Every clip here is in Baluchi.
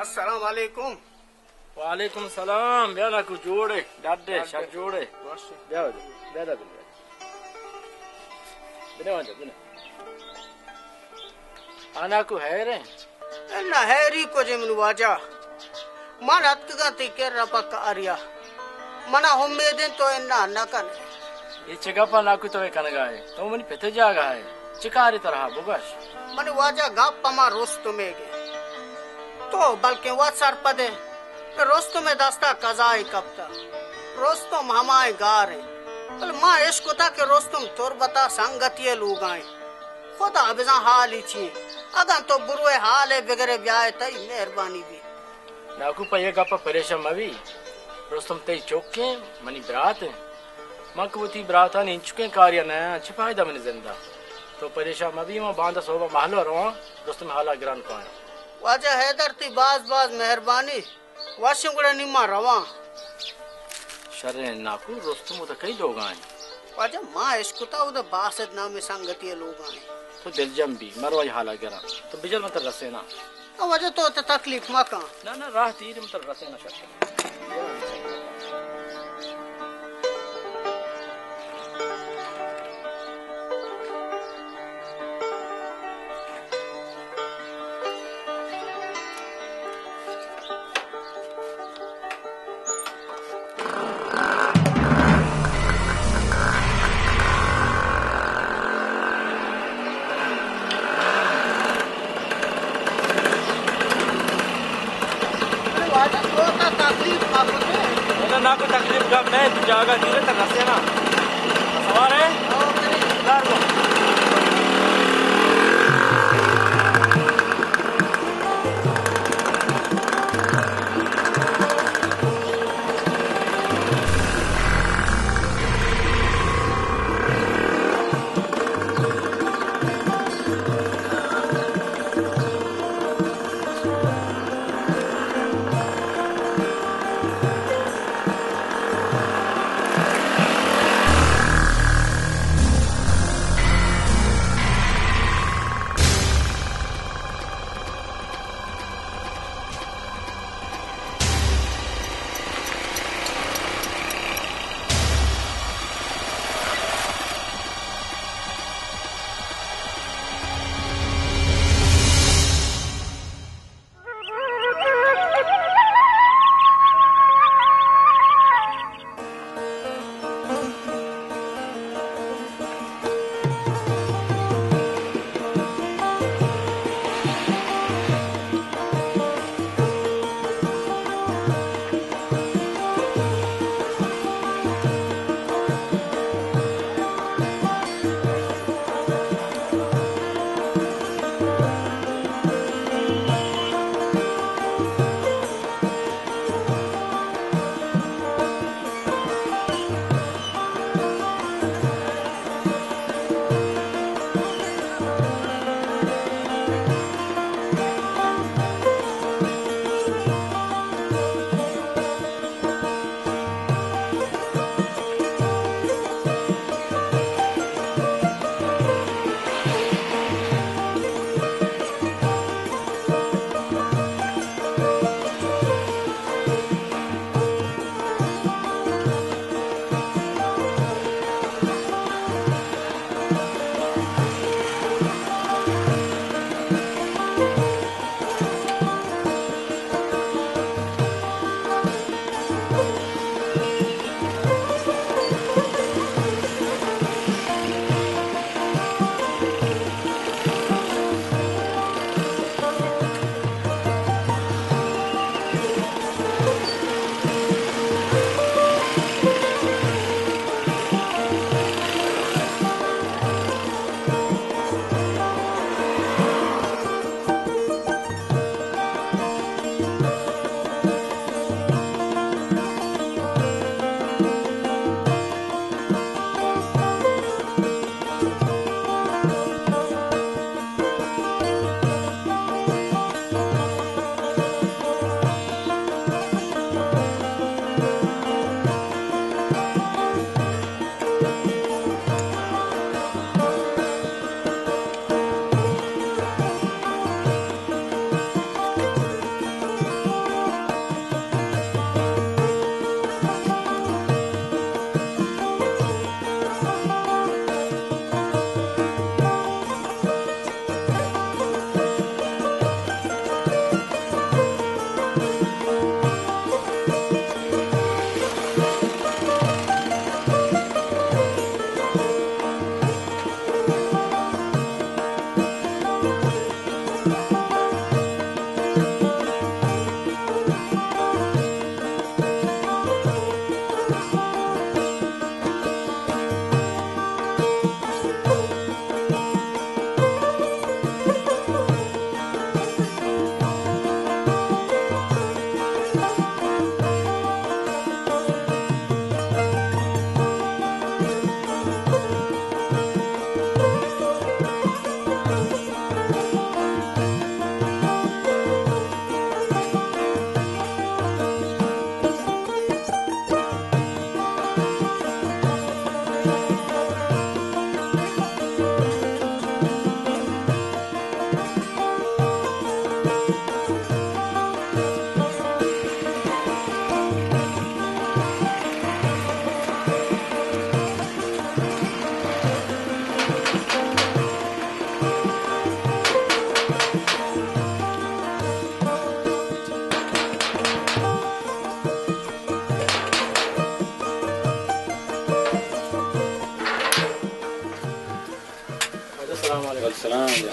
السلام علیکم۔ وعلیکم سلام۔ بیا ناکو، جوڑ ئے؟ ڈڈ ئے؟ شر جوڑ ئے؟ بیا واجہ، بیا دا بنے۔ بنے واجہ، بنے۔ آ ناکو، حیر ئے؟ انا، حیری کجے منی واجہ۔ من اتکگاں تئی کرا پہ کاریا۔ منا امید انت تو انا نہ کن ئے۔ اے چہ گپا ناکو تو اے کنگا ئے؟ تو منی پت ءِ جاگہ ئے۔ چہ کارے ترا، بگوش۔ منی واجہ، گپ ہما رستم ئیگ انت۔ تو بلکیں وت سرپد ئے کہ رستم ءِ دستا قضائے کپتہ۔ رستم ہمائیں گار انت۔ بلے ما اشکتہ کہ رستم تربتا سنگتی ءِ لوگا انت۔ خدا بزاں حالی چی انت۔ اگاں تو بروئے حالے بگرے بیائے، تئی مہربانی بیت۔ ناکو، پہ اے گپا پریشان مبی۔ رستم تئی چک انت، منی برات انت۔ من کہ وتی براتانی انچکیں کاریا نیاں، چہ پائدہ منی زندا؟ تو پریشان مبی، من باندا سہبا مہلو رواں، رستم حالا گران کایاں۔ واجہ حیدر، تئی باز باز مہربانی۔ وشیں، گڑا نی ما رواں۔ شریں ناکو، رستم اودا کئی لوگا انت؟ واجہ، ما اشکتہ اودا باسط نامیں سنگتی ءِ لوگا انت۔ تو دلجم بی، من رواں آئی حالا گراں۔ تو بجل، من ترا رسیناں۔ او واجہ، تو تکلیف مکن۔ نہ، نہ، راہ تیر، من ترا رسیناں شر۔ واجہ، تو تا تکلیف مہ کتے۔ نہ، نہ، کوئی تکلیف گپ نہ انت، جاگہ دیر انت، تک رسیناں۔ سوار ئے؟ ہاں، منی۔ کار کو۔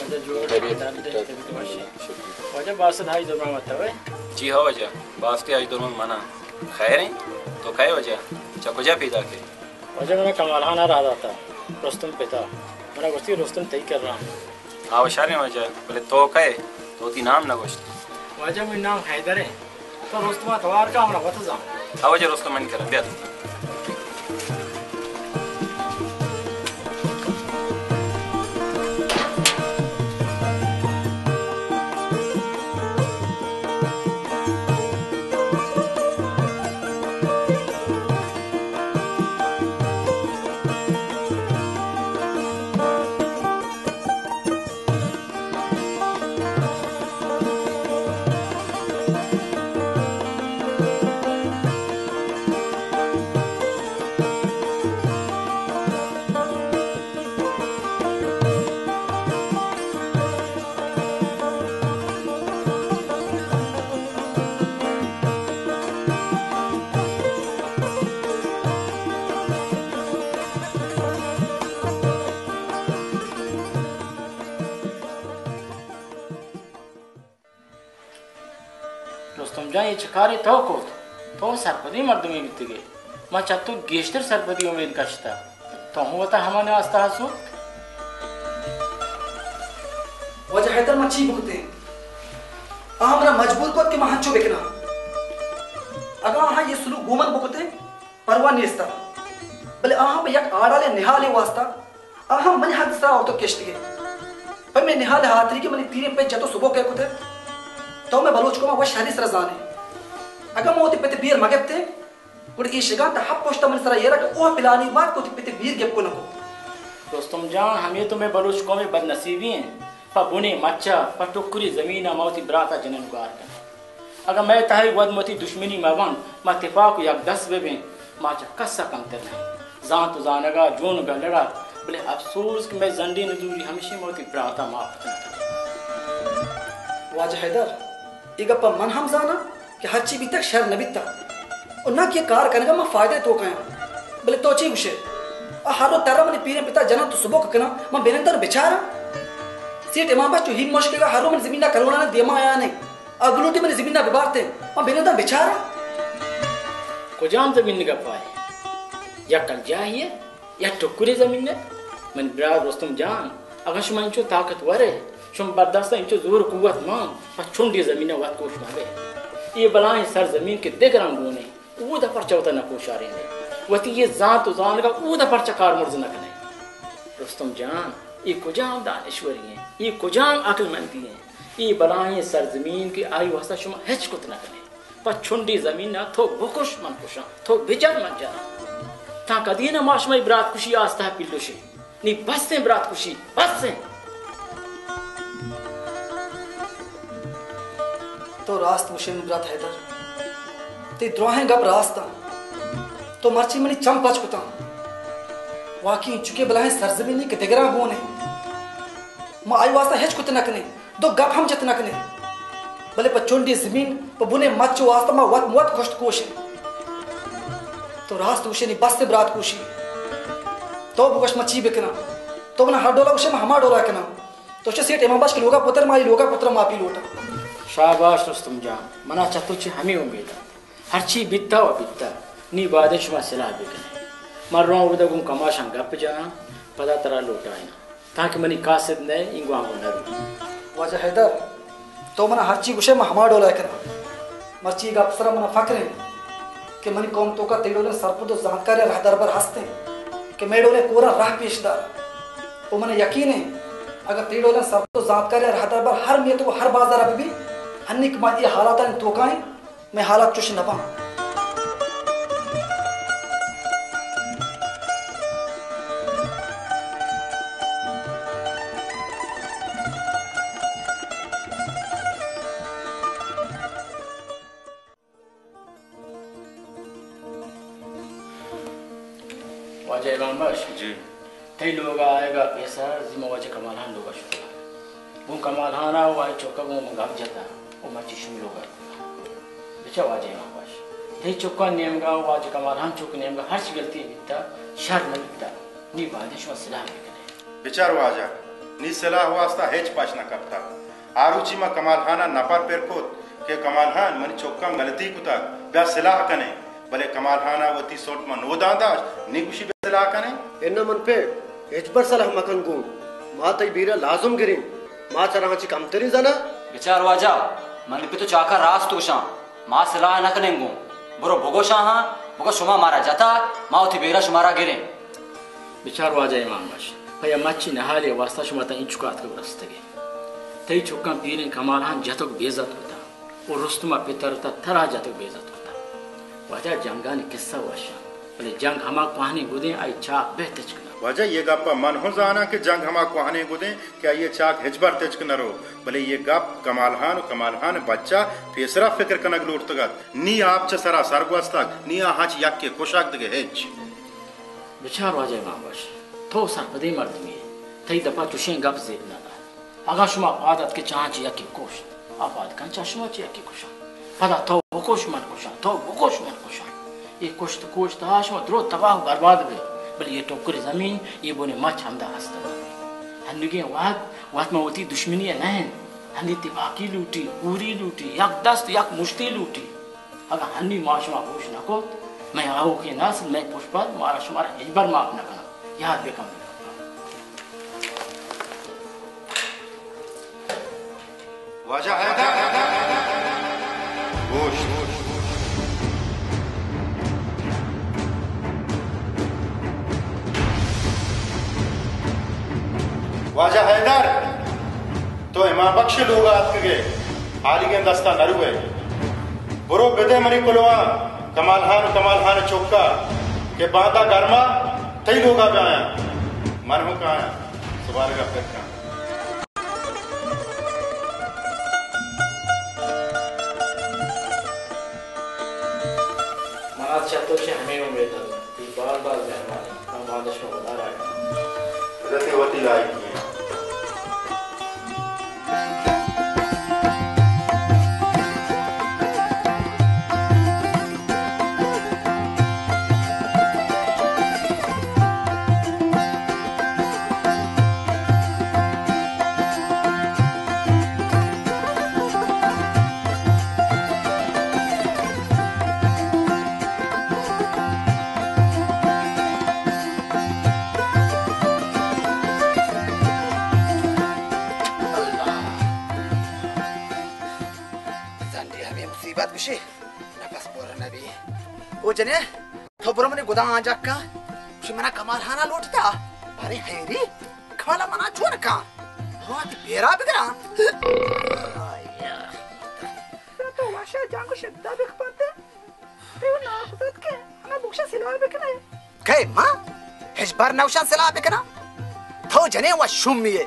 جوڑ، طبیعت، درد، طبیعت، طبیعت وش۔ شکریہ۔ واجہ باسط حاج درمان متوے؟ جی ہاں واجہ، باسط حاج درمان منا۔ خیر ہیں؟ تو کئے واجہ؟ چہ کجا پیدا کے؟ واجہ منا کمال خان ءَ راہ داتا، رستم پتا۔ منا گوشتی رستم تئی کرا۔ آ وشاریں واجہ، بلے تو کئے؟ تو وتی نام نہ گوشت۔ واجہ منی نام حیدر ہے۔ تو رستم ءَ توار کا، ہمرا وت زان۔ آ واجہ رستم منی کرا، بیا تو۔ رستم جان، اے چہ کارے تو کت؟ تو سرپدیں مردمے بیتگے۔ ما چہ تو گیشتر سرپدی امید کشتا۔ تو ہوں وتا ہما نیاستہ سوت۔ واجہ حیدر، ما چی بکتیں؟ آہاں منا مجبور کت کہ ما ہنچو بکناں۔ اگاں آہاں یہ سلوک گوں من بکتیں، پرواہ نیستا، بلے آہاں پہ یک آڑالیں نہالے واسطہ آہاں منی حد سرا آورتو کشتگے۔ پہ مئے نہال ہاتری کہ منی پیریں پت جتو سبوک ءَ کتے۔ تو مئے بلوچ قوم ءَ وش شری سرا زانے۔ اگاں ما وتی پت بیر مگپتے، گڑا اے شگان تا ہپ پشتا منی سرا ایرا کہ اوہ پلانی بات کہ وتی پت بیر گپ کو نکو۔ رستم جان، ہمے تو مئے بلوچ قوم ءِ بدنصیبی ہیں۔ پہ بنے مچا، پہ ٹکری زمینا ما وتی براتا جنن گار کن۔ اگاں مئے تہا اے وھد وتی دشمنی مہ بنت، ما تپاک و یک دست بہ بیں، ما چہ کس ءَ کمتر نہ ایں۔ زانت و زانگ ءَ، جونگ ءَ لڑ ات، بلے اپسوز کہ مئے زنڈیں نزوری ہمیش انت، ما وتی برات ءَ معاف کت نہ کنیں۔ واجہ حیدر، اے گپ ءَ من ہم زاناں کہ ہرچی بیتگ شر نہ بیتگ، و نہ کہ کار کنگ ءَ ما فائدہ ءِ توک ءَ آں۔ بلے تو چے گوش ئے؟ آ ہر روچ تر ءَ منی پیریں پت ءَ جناں تو سبک کناں، من بننداں بچاراں۔ سیٹھ امام بخش چو ہیم مشکل ءَ ہر روچ منی زمین ءَ کروڑاں دیما آیانے۔ آ بلوٹی منی زمین ءَ ببارتیں، من بننداں بچاراں۔ کجام زمین ءِ گپ ءَ ئے؟ یک کلجاہی ءَ، یک ٹکرے زمین ءَ؟ منی برات رستم جان، اگاں شما انچو طاقتور ئے، شما برداشت ءَ انچو زور و قوت مان، پہ چنڈے زمین ءَ وت کوش مہ بئے۔ اے بلاہیں سرزمین کہ دگراں گون انت، اودا پرچا وتا نہ کوشارین ئے؟ وتی اے زانت و زانگ ءَ اودا پرچا کارمرز نہ کن ئے؟ رستم جان، اے کجام دانشوری انت؟ اے کجام عقلمندی انت؟ اے بلاہیں سرزمین کہ آئی واسطہ شما ہچ کت نہ کن ئے۔ پہ چنڈی زمین ءَ تو بکش من کشاں، تو بجن من جناں۔ تاں کدی نہ ما شمئی برات کشی آستہ پیلوشیں؟ نی بس ایں برات کشی، بس ایں۔ تو راست گوشے منی برات حیدر، تئی دراہیں گپ راست انت۔ تو مرچی منی چم پچ کتاں۔ واقعی چکے بلاہیں سرزمینی کہ دگراں گون انت، ما آئی واسطہ ہچ کت نہ کنیں، دو گپ ہم جت نہ کنیں، بلے پہ چنڈی زمین، پہ بنے مچ واسطہ ما وت موت کشت کوش ایں۔ تو راست گوشے نی بس ایں برات کوشی۔ تو بگوش ما چی بکناں؟ تو منا ہر ڈولا گوشے ما ہما ڈولا کناں۔ تو چہ سیٹھ امام بخش کہ لوگا پتر، ما ای لوگا پتر معافی لوٹاں۔ شاباش رستم جان، منا چہ تو چہ ہمے امید انت۔ ہرچی بیتا و بیتا، نی بادیں شما سلاہ بکنے۔ من رواں اودا گوں کماشاں گپ جناں، پدا ترا لوٹائیناں، تانکہ منی قاصد نئے، اینگواں گوں نہ رو۔ واجہ حیدر، تو منا ہرچی گوشے من ہما ڈولا کناں۔ مرچی گپ سرا منا فخر انت کہ منی قوم توکا تئی ڈولیں سرپد و زانتکاریں رہدربر ہست انت کہ مئے ڈولیں کوراں راہ پیش دار۔ و منا یقین انت اگاں تئی ڈولیں سرپد و زانتکاریں رہدربر ہر میتگ و ہر بازارا ببی، ہنی کہ ما اے حالاتانی توکا ایں، مئے حالات چش نہ باں۔ واجہ امام بخش۔ جی۔ تئی لوگا آیگا پیسر زی ما واجہ کمال خان لوگا شتگا۔ گوں کمال خانا و آئی چکا گوں من گپ جتا و مرچی شمی لوگا اتکگا۔ بچا واجہ امام بخش، تئی چکا نیمگا و واجہ کمال خان چک نیمگا ہرچ گلتی بیتا، شر نہ بیتا، نی بادیں شما سلاہ بکنے۔ بچار واجہ، نی سلاہ واسطہ ہچ پش نہ کپتگ۔ آ روچی ما کمال ہان ء نپر پر کت کہ کمال ہان، منی چکاں غلطی کتگ، بیا سلاہ کنیں۔ بلے کمال ہان ء وتی سنٹ ما نوداں داشت، نی گوشی بیا سلاہ کنیں۔ اناں من پہ ہچبر سلاہ مکن گوں، ما تئی بیرا لازم گریں، ما چراں چی کمتریں زاناں۔ بچار واجہ، منی پت و چاکر راست گوشاں، ما سلاہ نہ کنیں گوں۔ برو بگوش آہاں، بگوش شما مارا جتا، ما وتی بیرا شمارا گریں۔ بچار واجہ امام بخش، پہ یک مچی نہالے واسطہ شما تاں اینچکا اتکگ رستگے۔ تئی چکاں پیریں کمال ہان جتگ بے عزت کتا و رستما پتر تا ترا جتگ بے عزت کتا۔ واجہ جنگانی قصہ وشاں، بلے جنگ ہما کوہنیں گدیں آئی چاک بہ تچک نہ۔ واجہ یہ گپا من ہوں زاناں کہ جنگ ہما کوہنیں گدیں کہ آئی چاک ہچبر تچک نہ رو، بلے یہ گپ کمال ہان و کمال ہان بچہ پیسرا فکر کنگ لوٹتگ ات۔ نی آپ چہ سرا سر گوستگ، نی آہاں چہ یکے کشگ دگہ ہچ۔ بچار واجہ امام بخش، تو سرپدیں مردمے ئے، تئی دپا چشیں گپ زیب نہ دات۔ اگاں شما پاد اتکے چاہاں چہ یکے کشت، آ پاد کن چہ شما چہ یکے کشاں۔ پدا تو بکش من کشاں، تو بکش من کشاں۔ اے کشت کشت ء شما درو تباہ و برباد بے، بلے اے ٹکر زمین، اے بونے مچ ہمدا ہست۔ ہنگیں وہد، وت ما وتی دشمنی ء نہ انت۔ ہنی تپاکی لوٹی، کوری لوٹی، یک دست یک مشتی لوٹی۔ اگاں ہنی ما شما ہوش نہ کت، مئے آؤکیں نسل، مئے پشپد مارا شمارا ہچبر معاف نہ کناں۔ یاد بکن۔ واجہ حیدر! گوش! واجہ حیدر! تو امام بخش لوگ ء اتکگ ئے، ہالیگیں دست ء نہ روئے۔ برو بدے منی کلوہاں کمال ہان و کمال ہان ء چکا کہ باندا گرما تئی لوگ ء بیایاں۔ من ہوں کایاں، سبارگ ء پر کن۔ من از چہ تو چہ ہمے امید ات۔ تئی باز باز مہربانی۔ من باندا شما وتارا گراں۔ حضرت وتی لائقی ایں۔ زنڈی ہمے مصیبت گوشی، نفس پر نبی۔ او جنے، تو برو منی گداں آنجا کن۔ گوشی منا کمال ہانا لوٹتا۔ بارے حیری، کمالا منا چون کن؟ ہاں، تی پیرا بگران۔ تو واشا جنگ و شدہ بکپتے۔ تئی ناکوزتکیں ہمے بکشا سلاہ بکنئے۔ کئے ما؟ ہچبر نوشاں سلاہ بکناں۔ تو جنیں و شومی ئے۔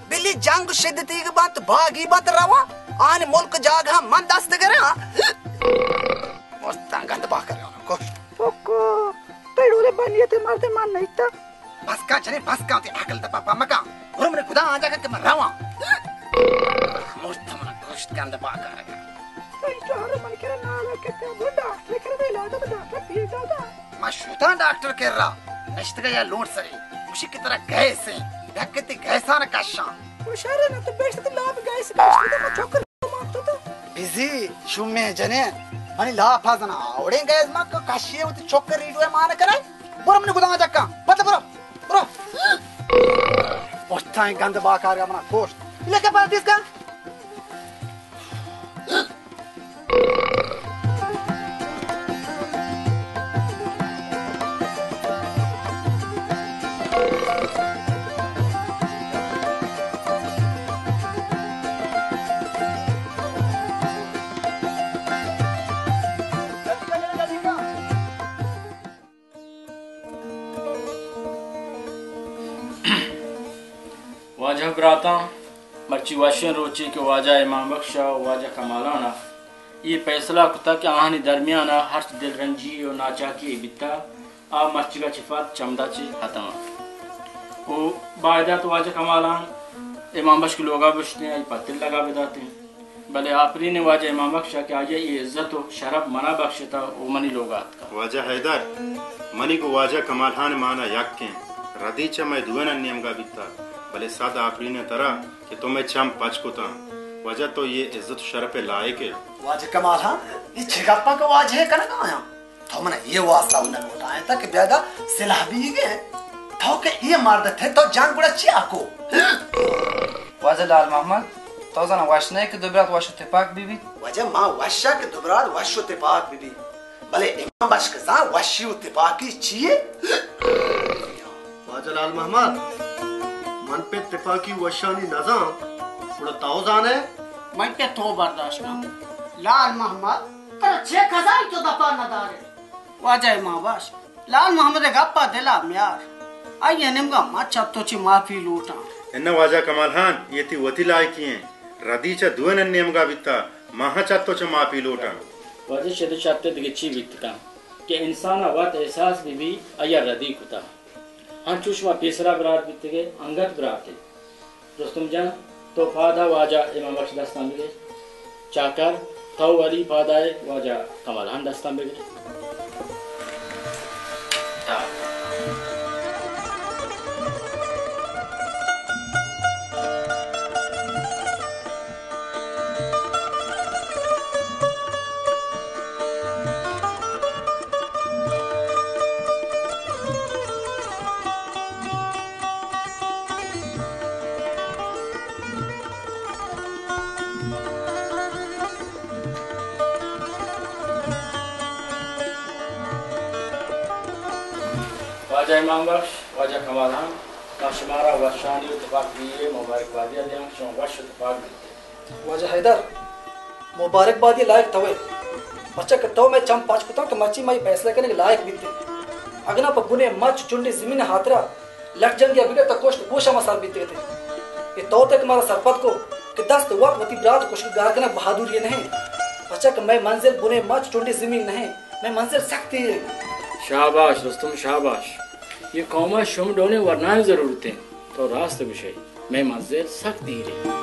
بلی جنگ شدتیگ بنت، باگی بنت، رواں۔ آنی ملک جاگہاں من دست گراں۔ مستاں گند باکر کو۔ پکو، تئی ڈولے بنیتے مردے من نیتا۔ بس کن جنیں، بس کن، تئی عقل دپا پہ مکن۔ برو منی گداں آنجا کن کہ من رواں۔ مرد من کشت گند باکارگا۔ تئی چہر من کرا نالا کتا، برو ڈاکٹر کرا، علاج ڈاکٹر پیر دادا۔ ما شوتاں ڈاکٹر کرا، نشتگا یا لوٹ سرے، گوشی کہ ترا گیس ہیں، دکتی گیسان کشاں۔ او شر نہ تو بیشت لاپ گیس گیس تو ما چکر بزی شومیں جنین، منی لاپ ء زنا، اوڑیں گیز ما کشی وتی چک ریڈو ء مان کرے۔ برو منی گداں جکاں، پتہ برو، برو۔ پشتائیں گند باکار منا کوشت۔ لکہ پردیس کا۔ واجہ براتاں، مرچی وشیں روچے کہ واجہ امام بخش ء واجہ کمالان ء اے پیسلہ کتگ کہ آہانی درمیان ء ہرچ دلرنجی و ناچاکی بیتگ، آ مرچیگا چہ پد چمدا چہ ختم انت۔ و باید ات واجہ کمالان امام بخش کہ لوگا بشتیں، آئی پتر لگا بداتیں۔ بلے آپرین واجہ امام بخش ء کہ آئی ء اے عزت و شرپ منا بخشتہ و منی لوگا اتکہ۔ واجہ حیدر، منی گوں واجہ کمال خان ء مانا یک انت۔ ردی چہ مئے دوئینانی نیمگا بیتہ۔ بلے صد آفرین ایں ترا کہ تو مئے چم پچ کتاں۔ واجہ تو اے عزت و شرپ ءِ لائق ئے۔ واجہ کمال ہان، اے چے گپاں کہ واجہ ءَ کنگ ءَ آیاں؟ تو من ءَ اے واسطہ نہ لوٹائینتگ کہ بیادا سلاہ بیگ ءَ۔ تو کہ اے مرد ات ئے، تو جنگ گڑا چیا کو؟ واجہ لال محمد، تو زاناں وش نہ ئے کہ دو برات وش و تپاک بہ بیت؟ واجہ ما وش آں کہ دو برات وش و تپاک بہ بیت، بلے امام بخش کہ زان وشی و تپاکی چی یے؟ واجہ لال محمد، من پہ تپاکی وشانی نزان، گڑا تو زان ئے؟ من کہ تو برداشت کن۔ لال محمد، ترا چے کزائی تو دپا ندارے؟ واجہ امام بخش، لال محمد ءِ گپا دلا میار۔ آئی ءِ نیمگا ما چہ تو چہ معافی لوٹاں۔ اناں واجہ کمال ہان، اے تئی وتی لائکی ایں۔ ردی چہ دوئینانی نیمگا بیتا، ما ہاں چہ تو چہ معافی لوٹاں۔ واجہ شد و شرط دگہ چی بیت کن کہ انسان ءَ وت احساس بہ بی، آئی ءَ ردی کتا۔ انچوش ما پیسرا برات بیتگے، انگت برات ایں۔ رستم جان، تو پادا واجہ امام بخش دستان بگر۔ چاکر، تو ولی پادائے واجہ کمال ہان دستان بگر۔ واجہ امام بخش، واجہ کمال ہان، ما شمارا وشانی و تپاک بیگی ءِ مبارکبادی ءَ دیاں، شما وش و تپاک بیت۔ واجہ حیدر، مبارکبادی لائق تو ئے، پرچا کہ تو مئے چم پچ کتاں کہ مرچی ما اے فیصلہ کنگ لائق بیتیں۔ اگنا پہ بنیں مچ چنڈیں زمین ءِ ہاترا لٹ جنگی ءَ بگر تہ کشت گوش ءَ ما سر بیتگ اتیں۔ اے تو تک مارا سرپد کو کہ دست وت وتی برات کشگ گار کنگ بہادری نہ انت، پرچا کہ مئے منزل بنیں مچ چنڈیں زمین نہ انت، مئے منزل سک دیر انت۔ شاباش رستم، شاباش۔ اے قوم ءَ شم ڈولیں ورنایانی ضرورت انت۔ تو راست گوش ئے، مئے منزل سک دیر انت۔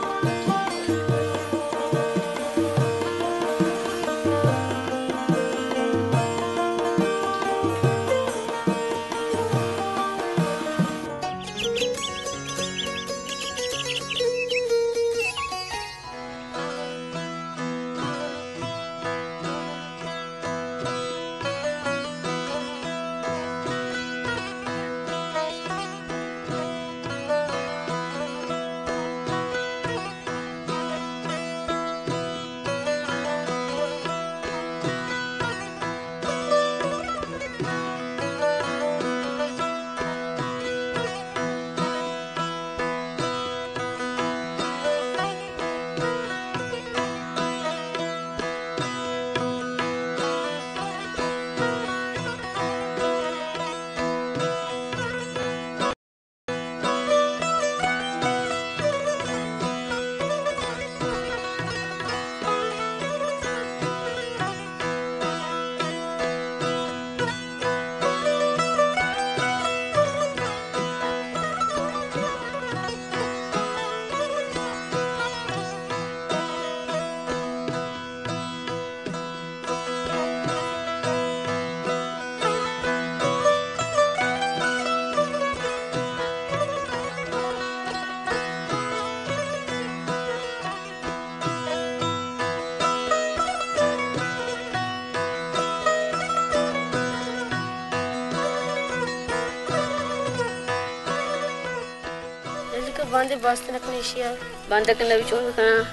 جلدی کن، باندے بست نہ کن ایشی ءَ۔ بند کن، نبی چون بکناں۔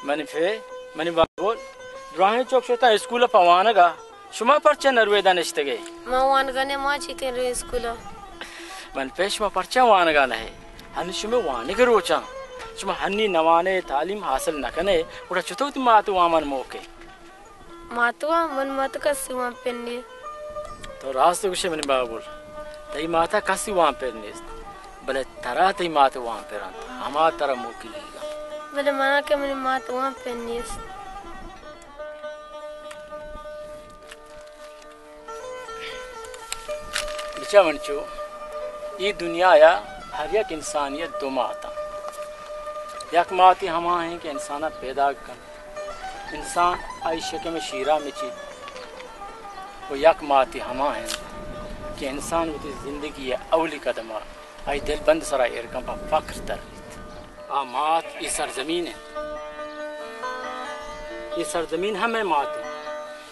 منی پے، منی بابول، دراہیں چک شتاں اسکول ءَ پہ وانگ ءَ، شما پرچا نہ روئے ادا نشتگ ئے؟ ما وانگ ءَ نہ، ما چی کن رویں اسکول ءَ؟ من پے، شما پرچا وانگ ءَ نہ ئے؟ ہنی شمے وانگ ءِ روچاں، شما ہنی نہ وان ئے، تعلیم حاصل نہ کن ئے، گڑا چتو وتی مات ءِ وامانی موہ کئے؟ مات ءِ وام؟ من مات ءِ کسی وام پر نیست۔ تو راست گوش ئے منی بابول، تئی مات ءَ کسی وام پر نیست، بلے ترا تئی مات ءِ وام پر انت، ہما ترا موکی گیگ انت۔ بلے منا کہ منی مات ءِ وام پر نیست۔ بچا منچو، اے دنیا ءَ ہر یک انسانی ءَ دو مات انت۔ یک ماتے ہما انت کہ انسان ءَ پیداک کنت، انسان آئی شکم ءِ شیرا مچیت، و یک ماتے ہما انت کہ انسان وتی زندگی ءِ اولی قدم ءَ آئی دلبند سرا ایر کن پہ فخر تر بیت۔ آ مات اے سرزمین انت۔ اے سرزمین ہم مئے مات انت۔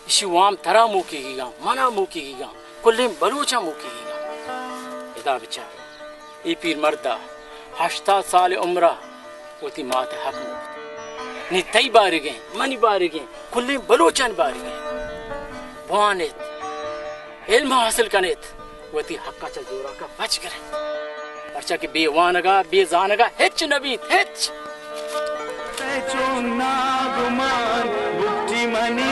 اشی وام ترا موکیگیگاں، منا موکیگیگاں، کلیں بلوچاں موکیگیگاں۔ ادا بچار، اے پیر مردا ہشتاد سال عمرا وتی مات ءِ حق موکت۔ نی تئی بارگیں، منی بارگیں، کلیں بلوچانی بارگیں۔ بوان ایت، علم حاصل کن ایت، وتی حقا چہ زوراکا پچ گر ایت۔ پرچا کہ بے وانگا، بے زانگا ہچ نہ بیت، ہچ۔ چون ناگمان بگٹی منی